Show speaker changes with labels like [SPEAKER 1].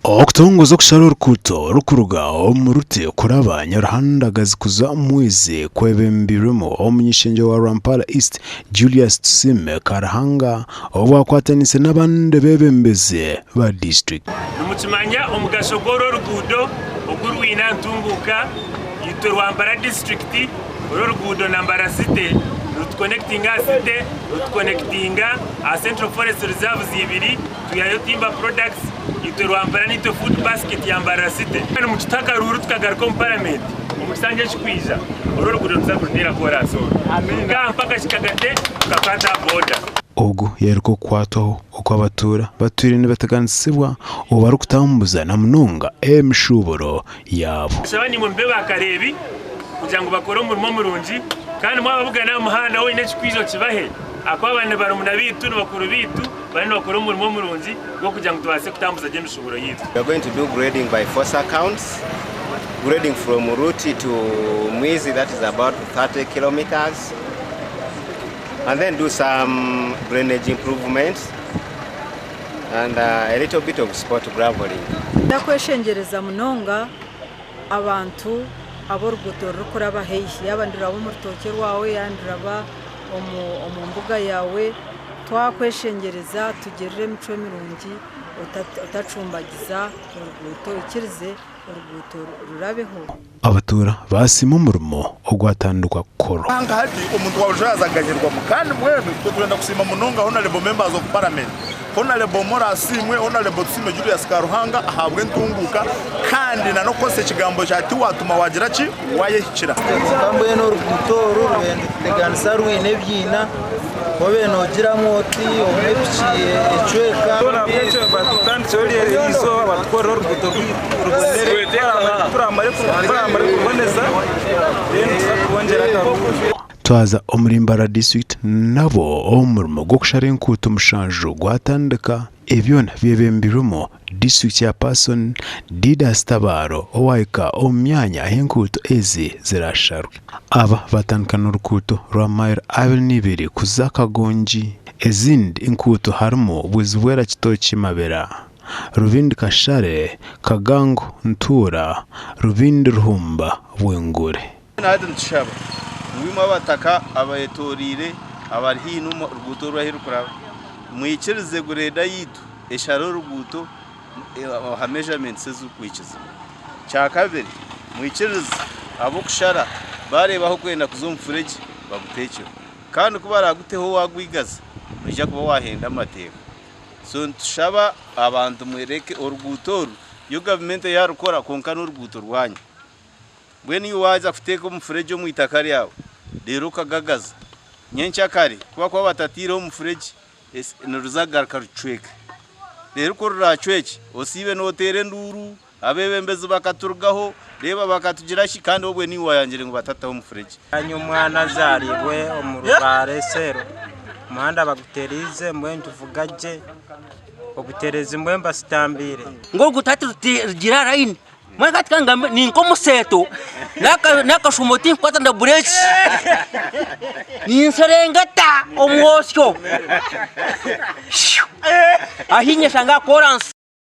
[SPEAKER 1] Okutongoza okushara orukuuto orurikuruga omu Ruti kuraba Nyaruhandagazi kuza Mwizi kwebembirwemu omuny'ishengyero wa Rwampara East, Julius Tusiime Karuhanga obwo akwataniise n'abandi beebembezi ba disiturikiti.
[SPEAKER 2] Nimukimanya omugasho gw'oru oruguudo ogu rwine aha ntunguuka itwe Rwampara disiturikiti. Oru oruguudo na Mbarara City nirutukonekitinga aha city, rutukonekitinga aha Central Forest Reserves ibiri. Twihayo Timber Products, itwe Rwampara niitwe Food Basket ya Mbarara City. Nimukituha akaruuru tukagaruka omu Paramenti omu kisanja ekirikwija, oru oruguudo nituza kuruteera koraasi oru kuruga aha mpaka Kikagate tukakwata aha boda.
[SPEAKER 1] Ogu yaheruka okukwatwaho oku abatuura batwire nibateganisibwa obu barikutambuza na munonga emishuuburo yaabo.
[SPEAKER 2] Nshaba naimwe mube baakareebi kugira ngu bakore omurimo murungi, kandi mwababugana aha muhanda waaba oine ekikwija okibahe, ahakuba aba ni barumuna baitu, ni bakuru baitu. Bariyo nibakora omurimo murungi gw'okugira ngu tubaase kutambuza gye emishuuburo yaitu.
[SPEAKER 3] We are going to do grading by force accounts, grading from Ruti to Mwizi that is about 30 kilometers and then do some drainage improvements and uh, a little bit of spot graveling.
[SPEAKER 4] Ndakweshengyereza munonga abantu abu oruguuto rurikuraba haihi, yaaba niruraba omu rutookye rwawe, yaaba niruraba omu mbuga yaawe, Twakweshengyereza tugirire emicwe mirungi otacumbagiza oruguuto, oikirize oruguuto rurabeho.
[SPEAKER 1] Abatuura baasiima omurimo ogwatandikwa kukorwa.
[SPEAKER 5] Kwonka hati omuntu wa burijo yaaza kuganyirwamu kandi mbwenu itwe turenda kusiima munonga Honourable Members of Parliament, Honourable Omoro asiimwe, Honourable Tusiime Julius Karuhanga ahabw'entunguuka kandi na n'okukozesa ekigambo kya tiwatuma wagira ki wayehikira.
[SPEAKER 6] Kwonka mbwenu oruguuto oru rubaire nirututeganisa rwine ebiina. Obe noogiramu oti obumwe piki ecweka.
[SPEAKER 7] N'ahabw'ekyo batutandikireho eriizooba batukorere oruguuto rwaitu rubonere kuturamare kuruboneza then tuze kubongyera akarundi.
[SPEAKER 1] Twaza omuri Mbarara disiturikiti nabwo omurimo gw'okushara enkuuto mushanju gwatandika. Ebi byona byebembirwemu Disiturikiti ya Parson Didas Tabaro owahika omu myanya ahu enkuuto ezi zirasharwe. Aba batandika n'orukuuto rwa mayiro 22 kuza Kagongi. Ezindi nkuuto harimu Bwizibwera Kitoki Mabera, Rubindi Kashare, Kagango Ntuura, Rubindi Ruhumba Bwengure.
[SPEAKER 8] Hati nitushaba ngu imwe abataka abayetoreire abari haihi n'oruguuto oru ahu rurikuraba mwikirize grade yaitu eshare oruguuto aha measurements ezirikwikizibwa. Kyakabiri mwikirize ab'okushara baareeba ah'okwenda kuza omu furegye baguteekyeho kandi ku baraaguteho waagwigaza noija kuba waahenda amateeka. So nitushaba abantu mureke oruguuto oru, yo gavumenti yaarukora kwonka n'oruguuto rwanyu. Mbwenu iwe waaza kuteeka omufuregye omu itaka ryawe, reero okagagaza, nyenkyakare ku bakuba batataireho omufuregye, niruza kugaruka rucweke. Reero ku ruraacwekye, osiibe nooteera enduuru, abeebembezi bakaturugaho, reeba bakatugira ki, kandi obwo niiwe waayangire ngu batataho omufuregye.
[SPEAKER 6] Nanye omwana azarirwe omu Rubare sero, omuhanda baguteriize mbwenu nituvuga gye, obuterezi mbwenu basitambiire.
[SPEAKER 9] Ngu oruguuto hati rugiire aha layini. Mbwenu hati kangambe ni nk'omuseeto n'akashumo tinkukwata na bureeki ninserengeta omwosyo ahi nyeshanga aha koransi.